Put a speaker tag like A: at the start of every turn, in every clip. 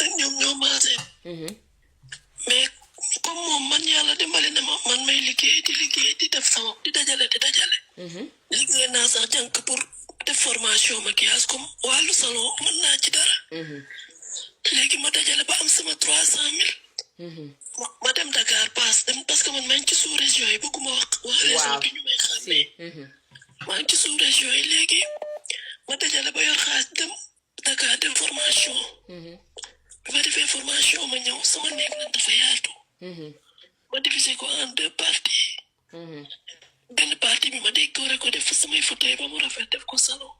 A: ak ñoom ñoo maase mais comme moom man yàlla dimbali na ma man may liggéey di def sama di dajale liggéey naa sax jànk pour def formation maquillage comme wàllu salon mën naa ci dara léegi ma dajale ba am sama 300,000 ma dem Dakar paas dem parce que man maa ngi ci sous région yi bëgguma wax région bi ñu may xàmmee maa ngi ci sous région yi léegi ma dajale ba yor xaalis dem Dakar dem formation bi ma defee formation ma ñëw sama néeg nag dafa yaatu ma divisé ko en 2 parties benn partie bi ma décoré ko def fa samay fauteuil ba mu rafet def ko salon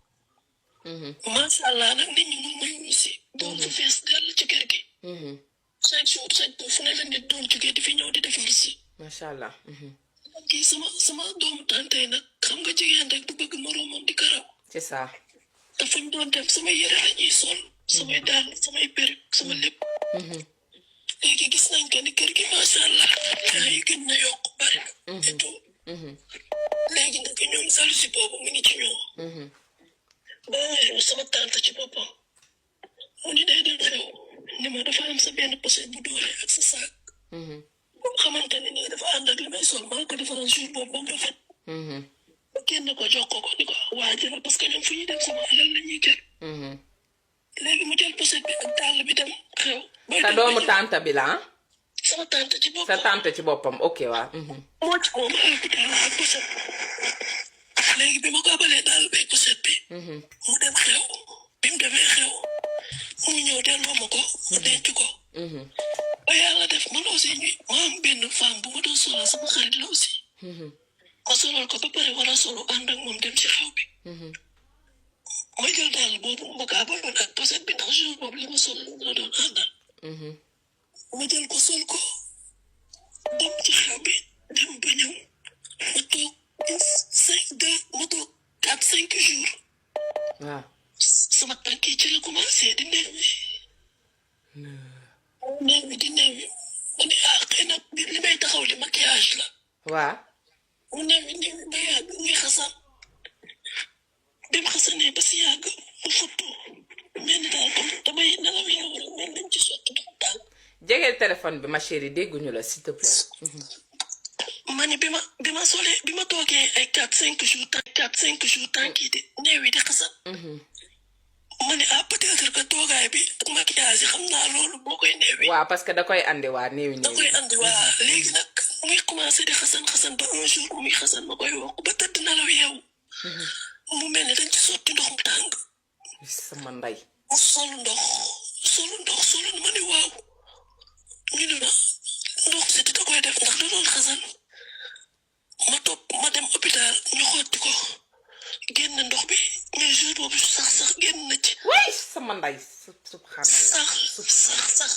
A: macha allah nag nit ñi mun nañu si doon fu fees dell ci kër gi chaque jour fu ne la nit doon jógee di fi ñëw di def lisi
B: macha allah
A: kii sama doomu tante nag xam nga jigéen rek du bëgg moroomam di karaw
B: c'est ça
A: te fuñ doon dem sama yére la ñuy sol samay daal samay perruque sama lépp léegi gis nañ que ni kër gi macha allah yaa yi gën na yokk bari et tout léegi nag ñoom jalousie boobu mu ngi ci ñoom ba sama tante ci boppam mu ni day dem xew ni ma dafa am sa benn pochette bu doore ak sa saak boo xamante ne nii dafa ànd ak li may sol maa ko defaral jour boobu ba mu rafet ba kenn ko jox ko ni ko waajal parce que ñoom fu ñuy dem sama alal la ñuy jël léegi mu jël pochette bi ak dàll bi dem xew
B: sa doomu tante bi la
A: sama tante ci boppam
B: sa tante ci boppam ok waa
A: moo ci moom ak dàll ak pochette léegi bi ma ko abalee dàll bi ak pochette bi mu dem xew bi mu demee xew mu ñëw delloo ma ko mu denc ko ba yàlla def man aussi ma am benn femme bu ma doon solal sama xarit la aussi ma solal ko ba pare war a solo ànd ak moom dem ci xew bi ma jël daal boobu ma kaa baloon ak pochette bi ndax jour boobu li ma sol la doon àndal ma jël ko sol ko dem ci xew bi dem ba ñëw ma toog 4-5 jours
B: waaw
A: sama tànk yi ci la commencé di neewi ma ne xëy na li may taxaw li maquillage la
B: waaw
A: mu neewi ba yàgg muy xasan bi mu xasanee ba si yàgg mu futtu mel ni daal comme damay nelaw yow rek mel nañ ci sotti du daal
B: jegeel téléphone bi ma chérie dégguñu la s'il te plaît
A: ma ne bi ma solee bi ma toogee ay 4-5 jours tànk yi di neewi di xasan ma ne peut-être que toogaay bi ak maquillage yi xam naa loolu boo koy neewi
B: waaw parce que da koy andi waa néewi
A: da koy andi waa léegi nag muy commencé di xasan ba un jour muy xasan ma koy wokk ba tëdd nelaw yeewu mu mel ne dañ ci sotti ndox mu tàng
B: sama ndey
A: mu solu ndox ma ne waaw ñu ne na ndox si da koy def ndax da doon xasan ma dem hôpital ñu xotti ko génn ndox bi mais jour boobu sax génn na ci
B: way sama ndey subhanallah
A: sax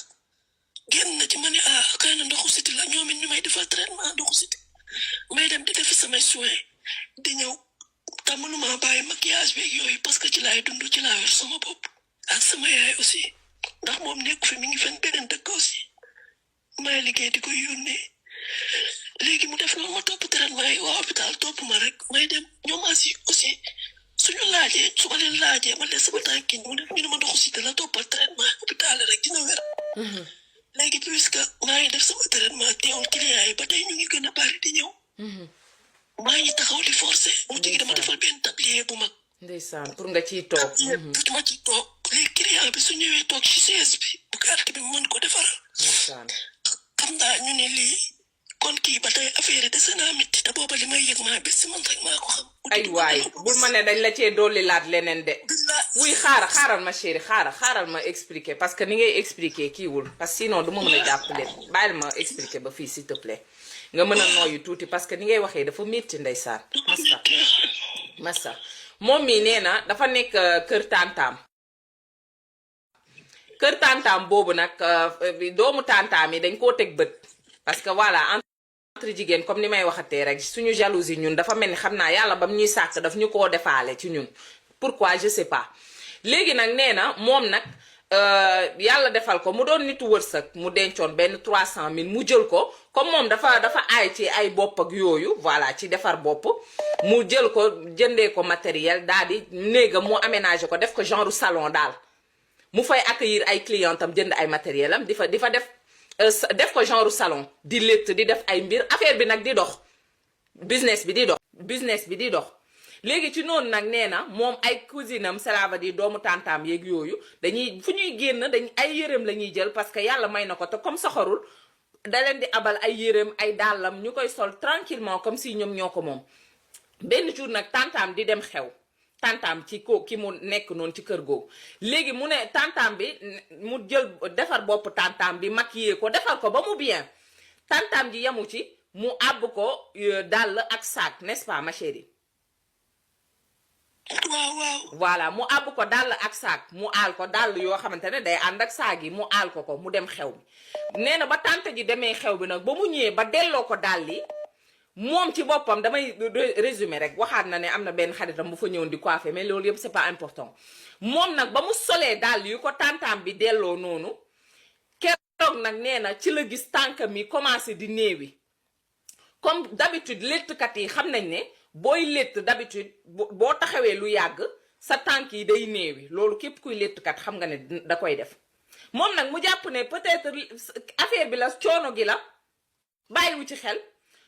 A: génn na ci ma ne xëy na ndoxu siti la ñoom it ñu may defal traitement ndoxu siti may dem di defi samay soin di ñëw te mënuma bàyyi maquillage bi yooyu parce que ci laay dund ci laa yor sama bopp ak sama yaay aussi ndax moom nekku fi mi ngi fen beneen dëkk aussi may liggéey di koy yónnee léegi mu def loolu ma topp traitement yi waa hôpital topp ma rek may dem ñoom aussi suñu laajee su ma leen laajee man de sama tànk yi mu def ñu ne ma ndoxu siti la toppal traitement hôpital rek dina wér léegi puisque maa ngi def sama traitement teewul client yi ba tey ñu ngi gën a bari di ñëw maa ngi taxaw di forcé mu jigi dama defal benn tablier bu mag
B: ndeysaan pour nga ciy toog
A: pour ma ciy toog léegi client bi su ñëwee toog ci chaise bi bu carte bi mu mën ko defaral
B: ndeysaan
A: xam naa ñu ne lii kon kii ba tey affaire yi dese naa métti te booba li may yëg maa bis si man rek maa ko xam
B: ay waay bul ma ne dañ la cee dolli laat leneen de wuy xaaral ma chérie xaaral ma expliquer parce que ni ngay expliquer kiiwul parce que sinon du ma mën a jàpp leen bàyyil ma expliquer ba fii s'il te plaît nga mën a nooyu tuuti parce que ni ngay waxee dafa métti ndeysaan massa moom mii nee na dafa nekk kër tantaam boobu nag doomu tantaam yi dañ koo teg bët parce que voilà entre jigéen comme ni may waxatee rek suñu jalousie ñun dafa mel ni xam naa yàlla bam ñuy sàkk daf ñu koo defaale ci ñun pourquoi je sais pas léegi nag nee na moom nag yàlla defal ko mu doon nitu wërsëg mu dencoon benn 300,000 mu jël ko comme moom dafa aay ci ay bopp ak yooyu voilà ci defar bopp mu jël ko jëndee ko matériel daal di néegam mu aménagé ko def ko genre salon daal mu fay accueillir ay clientam jënd ay matériel am di fa def ko genre salon di létt di def ay mbir affaire bi nag di dox business bi di dox léegi ci noonu nag nee na moom ay cousine am cela veut dire doomu tantaam yeeg yooyu dañuy fu ñuy génn ay yërëm la ñuy jël parce que yàlla may na ko te comme soxorul da leen di abal ay yërëm ay dàllam ñu koy sol tranquillement comme si ñoom ñoo ko moom benn jour nag tantaam di dem xew tantaam ci ko ki mu nekk noonu ci kër googu léegi mu ne tantaam bi mu jël defar bopp tantaam bi maquillé ko defar ko ba mu bien tantaam ji yamu ci mu àbb ko dàll ak sac n'est-ce pas ma chérie
A: waaw
B: voilà mu àbb ko dàll ak saak mu aal ko dàll yoo xamante ne day ànd ak saag yi mu aal ko mu dem xew bi nee na ba tante ji demee xew bi nag ba mu ñëwee ba delloo ko dàll yi moom ci boppam damay résumé rek waxaat na ne am na benn xaritam bu fa ñëwoon di coiffer mais loolu yëpp c'est pas important moom nag ba mu solee dàll yu ko tantaam bi delloo noonu keroog nag nee na ci la gis tànk mi commencé di néewi comme d'habitude léttkat yi xam nañ ne booy létt d'habitude boo taxawee lu yàgg sa tànk yi day néewi loolu képp kuy léttkat xam nga ne da koy def moom nag mu jàpp ne peut-être affaire bi la coono gi la bàyyiwu ci xel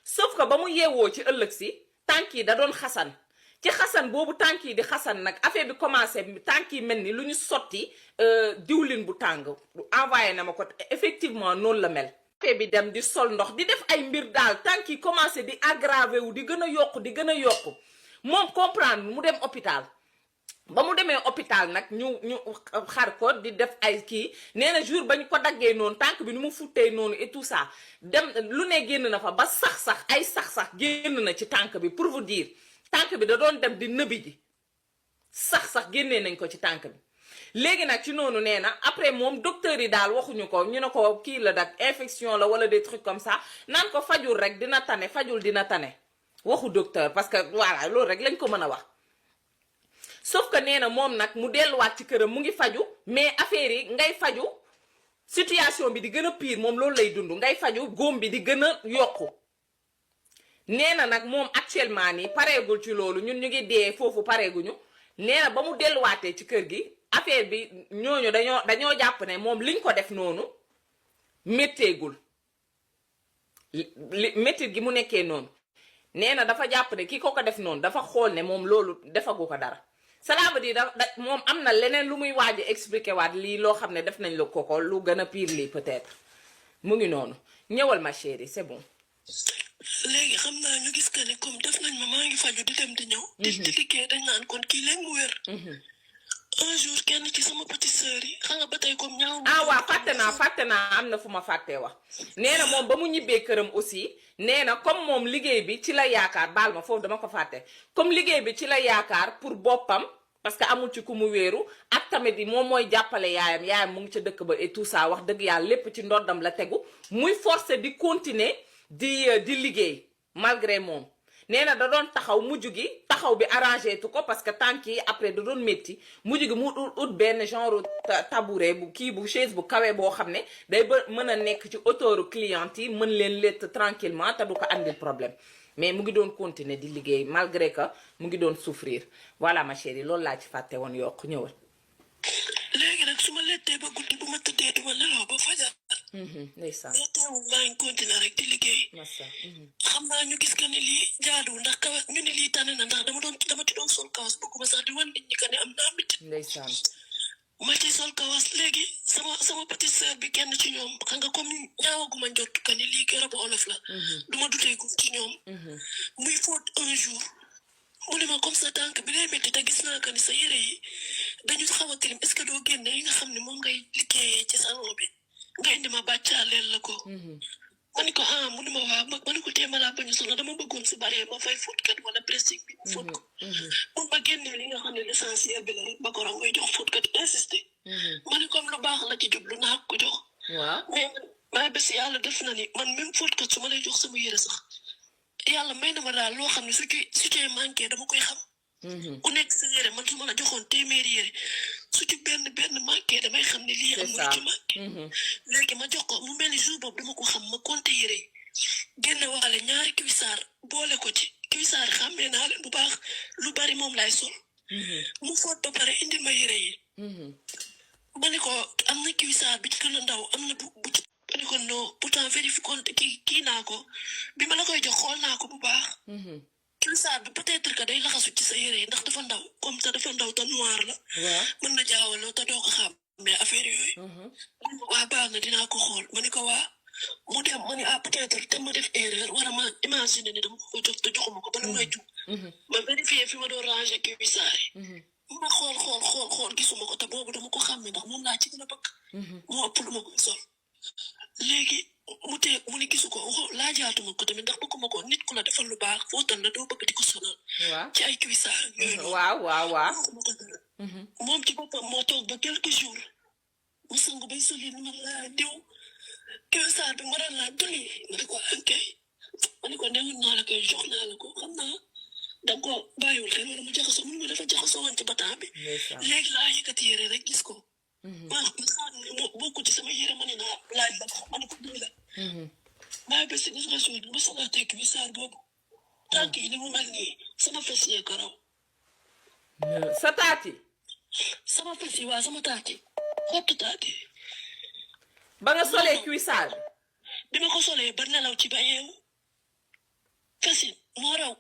B: sauf que ba mu yeewoo ci ëllëg si tànk yi da doon xasan ci xasan boobu tànk yi di xasan nag affaire bi commencé tànk yi mel ni lu ñu sotti diwlin bu tàng envoyé na ma ko effectivement noonu la mel affaire bi dem di sol ndox di def ay mbir daal tànk yi commencé di aggravé wu di gën a yokku moom comprendre mu dem hôpital ba mu demee hôpital nag ñu xar ko di def ay kii nee na jour ba ñu ko daggee noonu tànk bi nu mu futtee noonu et tout ça dem lu ne génn na fa ba sax ay sax génn na ci tànk bi pour vous dire tànk bi da doon dem di nëbi ji sax génnee nañ ko ci tànk bi léegi nag ci noonu nee na après moom docteur yi daal waxuñu ko ñu ne ko kii la dak infection la wala des trucs comme ça naan ko fajul rek dina tane fajul dina tane waxu docteur parce que voilà loolu rek lañ ko mën a wax sauf que nee na moom nag mu delluwaat ci këram mu ngi faju mais affaire yi ngay faju situation bi di gën a pire moom loolu lay dund ngay faju góom bi di gën a yokku nee na nag moom actuellement nii pareegul ci loolu ñun ñu ngi dee foofu pareeguñu nee na ba mu delluwaatee ci kër gi affaire bi ñooñu dañoo jàpp ne moom liñ ko def noonu métteegul méttit gi mu nekkee noonu nee na dafa jàpp ne ki ko def noonu dafa xool ne moom loolu defagu ko dara cela veut dire moom am na leneen lu muy waaj a expliqué waat lii loo xam ne def nañ la ko lu gën a pire lii peut-être mu ngi noonu ñëwal ma chérie c'est bon.
A: léegi xam naa ñu gis que ne comme def nañ ma maa ngi faju di dem di ñëw. di liggéey dañ naan kon kii léegi mu wér. un jour kenn ci sama petite sœur yi xam nga ba tey comme ñaaw.
B: waaw fàtte naa am na fu ma fàttee wax nee na moom ba mu ñibbee këram aussi nee na comme moom liggéey bi ci la yaakaar baal ma foofu dama ko fàtte comme liggéey bi ci la yaakaar pour boppam parce que amul ci ku mu wéeru ak tamit yi moom mooy jàppale yaayam mu ngi ca dëkk ba et tout ça wax dëgg yàlla lépp ci ndoddam la tegu muy forcé di continuer di liggéey malgré moom nee na da doon taxaw mujj gi taxaw bi arrangé tu ko parce que tànk yi après da doon métti mujj gi mu ut benn genre tabouret bu kii bu chaise bu kawe boo xam ne day ba mën a nekk ci hauteur client yi mën leen lett tranquillement te du ko andil problème mais mu ngi doon continuer di liggéey malgré que mu ngi doon souffrir voilà ma chérie loolu laa ci fàtte woon yokk ñëwal.
A: léegi nag su ma lettee ba guddi bu ma tëddee duma nelaw ba fajar.
B: ndeysaan
A: teewul maa ngi continuer rek di liggéey. xam naa ñu gis que ni lii jaaduwul ndax kawas ñu ne lii tane na ndax dama ci doon sol kawas bëgguma sax di wan nit ñi que ne am naa métti.
B: ndeysaan
A: ma ci sol kawas léegi sama petite sœur bi kenn ci ñoom xam nga comme ñaawaguma njott que ni lii garabu olof la. duma duteeku ci ñoom. muy fóot un jour. mu ne ma comme sa tànk bi lay métti te gis naa que ni sa yére yi dañu xaw a tilim est-ce que doo génne yi nga xam ne moom ngay liggéeyee ci salon bi nga indi ma bàccaaleel la ko. ma ni ko mu ne ma waaw ma ni ko téema laa bañu solo dama bëggoon su baree ma fay fóotkat wala pressing bi fóot ko. mun ma génne li nga xam ne l'essentiel bi la rek ba ko ngay jox fóotkat insisté. ma ni comme lu baax la ci jublu naa ko jox.
B: waaw
A: mais bés yàlla def na ni man même fóotkat su ma lay jox sama yére sax. yàlla may na ma daal loo xam ne su ci manqué dama koy xam. ku nekk sa yére man su ma la joxoon téeméeri yére su ci benn manqué damay xam ne lii amul ci manqué. léegi ma jox ko mu mel ni jour boobu dama ko xam ma compter yére yi génne waale ñaari cuissard boole ko ci cuissard xàmmee naa leen bu baax lu bari moom laay sol. mu foot ba pare indil ma yére yi. ma ne ko am na cuissard bi ci gën a ndaw am na bu ci ma ne ko non pourtant vérifié compte kii naa ko bi ma la koy jox xool naa ko bu baax cuissard bi peut-être que day laxasu ci sa yére yi ndax dafa ndaw comme ça dafa ndaw te noir la
B: waaw
A: mën na jaawaloo te doo ko xam mais affaire yooyu waa baax na dinaa ko xool ma ne ko waa mu dem ma ne peut-être te ma def erreur wala ma imaginer ne dama ko jox te joxuma ko bala may jug ma vérifier fi ma doon ranger cuissard yi ma xool gisuma ko te boobu dama ko xam ne ndax moom laa ci gën a bëgg moo ëpp lu ma koy sol léegi mu ne gisu ko laajaatuma ko tamit ndax bëgguma ko nit ku la defal lu baax footal la doo bëgg di ko sonal ci ay cuissard yooyu noonu
B: waaw
A: moom ci boppam moo toog ba quelques jours mu sangu bay soli ni ma laa diw cuissard bi ma daan laa doli ma ne ko ankay ma ne ko newoon naa la koy jox naa la ko xam naa danga ko bàyyiwul xel wala mu jaxasoo mun ma dafa jaxasoo woon ci bataan bi léegi laa yëkkati yére rek gis ko maa xam ne bokku ci sama yére ma ne naa laaj la ko ma ne ko dëgg la maa ba si gis nga suuf bi ma sanaatee cuissard boobu tànk yi ni mu mel nii sama fes yee ko raw
B: sa taati
A: sama fes yi waa sama taati xottu taati
B: ba nga solee cuissard
A: bi ma ko solee ba nelaw ci ba yeewu fes yi moo raw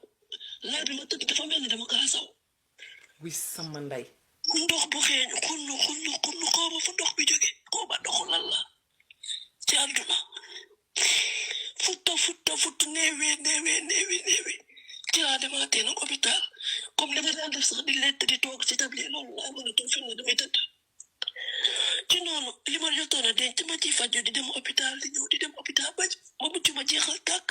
A: lal bi ma tëdd dafa mel ni dama kaa saw
B: wi sama ndey
A: ndox bu xeeñ xunnu xaw ma fu ndox bi jóge xaw ma ndoxu lan la ci àdduna futta neewi ci laa demaatee nag hôpital comme dama daan def sax di lett di toog ci table loolu laa mën a toog fi mu ne damay tëdd ci noonu li ma jotoon a denc ma ciy faju di dem hôpital di ñëw di dem hôpital ba ma mujj ma jeexal tàkk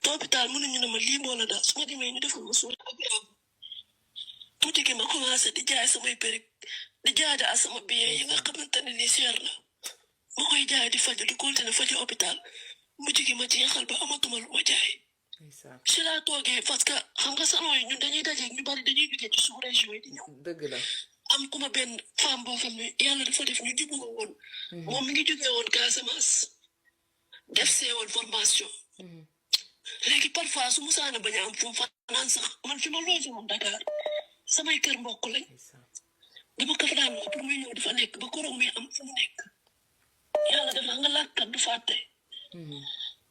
A: te hôpital mënuñu ne ma lii moo la daal su ma demee ñu defal ma suul ak yàgg tuuti gi ma commencé di jaay samay périg di jaay da sama billet yi nga xamante ne ni cher na ma koy jaay di faju di continuer faju hôpital mujj gi ma jeexal ba amatuma lu ma jaay si laa toogee parce que xam nga salon yi ñun dañuy daje ñu bari dañuy jógee ci sous région yi di ñëw
B: dëgg la
A: am ku ma benn femme boo xam ne yàlla dafa def ñu jubóo woon moom mi ngi jógee woon Casamance def seewal formation léegi parfois su musaana bañ a am fu mu fanaan sax man fi ma loosi moom Dakar samay kër mbokk lañ dama ko fa daan wax pour muy ñëw dafa nekk ba koroog muy am fu mu nekk yàlla dafa nga làkkat du fàtte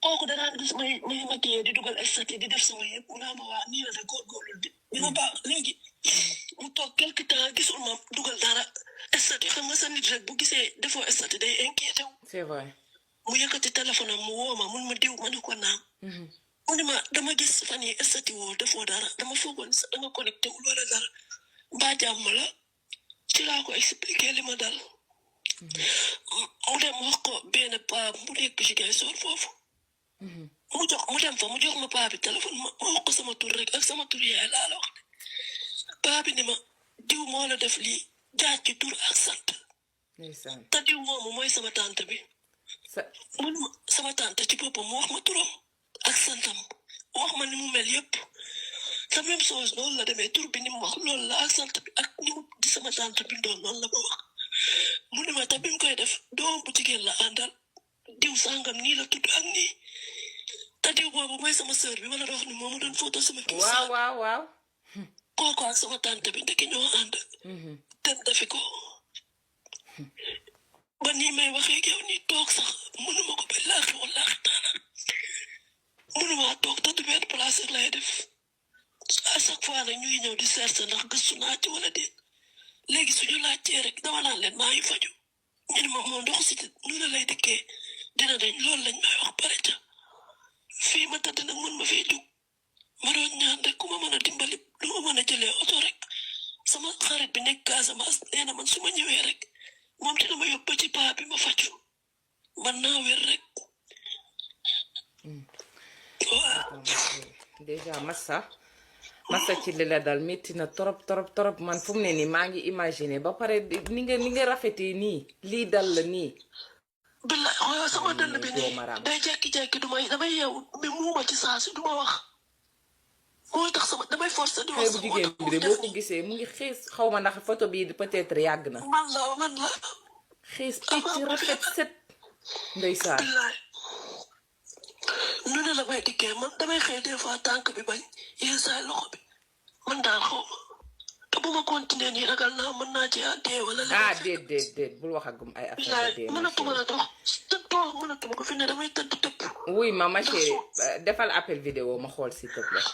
A: kooku danaan gis may maquillé di dugal estati di def sama yëpp mu naa ma waa nii la de góorgóorlu dina baax léegi mu toog quelque temps gisul ma dugal dara estati xam nga sa nit rek bu gisee defoo estati day inquiété wu
B: c'est vrai
A: mu yëkkati téléphone am mu woo ma mun ma diw ma ne ko naam mu ne ma dama gis fan yi estati woo defoo dara dama foogoon sa danga connecté wul wala dara mbaa jàmm la ci laa ko expliqué li ma dal mu dem wax ko benn paa mu nekk ci gay soor foofu mu dem fa mu jox ma paa bi téléphone ma wax ko sama tur rek ak sama tur yaay laa la wax paa bi ni ma diw moo la def lii jaaj ci tur ak sant te diw moomu mooy sama tante bi mun ma sama tante ci boppam mu wax ma turam ak santam wax ma ni mu mel yëpp te même chose loolu la demee tur bi ni mu wax loolu la ak sant bi ak ni mu di sama tante bi doon noonu la ma wax mu ne ma te bi mu koy def doom bu jigéen la àndal diw sangam nii la tudd ak nii te diw boobu mooy sama sœur bi wala wax ni moomu doon photo sama kii
B: waaw
A: kooku ak sama tante bi ndekki ñoo ànd dem defi ko ba nii may waxee ak yow nii toog sax mënuma ko ba laaxi wallaahi taala mënuma toog te du benn place rek lay def à chaque fois nag ñu ngi ñëw di seet ndax gëstu naa ci wala déet léegi suñu laajtee rek dama naan leen maa ngi faju ñu ne ma moo ndox si nu la lay dikkee dina dañ loolu lañ may wax pare ca fii ma tëdd nag mën ma fee jug ma doon ñaan rek ku ma mën a dimbali lu ma mën a jëlee oto rek sama xarit bi nekk Casamance nee na man su ma ñëwee rek moom dina ma yóbbu ci paa bi ma faju man naa wér rek waaw
B: déjà massa ci li la dal métti na torop man fu mu ne nii maa ngi imaginer ba pare ni nga rafetee nii lii dal la nii
A: billaay xoolal sama dënn bi nii day jekki-jekki damay yeewu mais muuma ci saa si duma wax moo tax sama damay forcé di wax
B: bu jigéen bi de boo ko gisee mu ngi xiis xaw ma ndax photo bii peut-être yàgg na
A: man la
B: xiis picc rafet set ndeysaan
A: billaay nu ne la may dikkee man damay xëy des fois tànk bi bañ yenn saa loxo bi man daal xaw ma te bu ma continuer nii ragal naa mën naa ci dee wala
B: ah déet bul wax agum ay affaire de dee
A: mënatuma la dox tëddoo mënatuma ko fi ne damay tëdd tëpp
B: wuy ma chérie defal appel vidéo ma xool s'il te plaît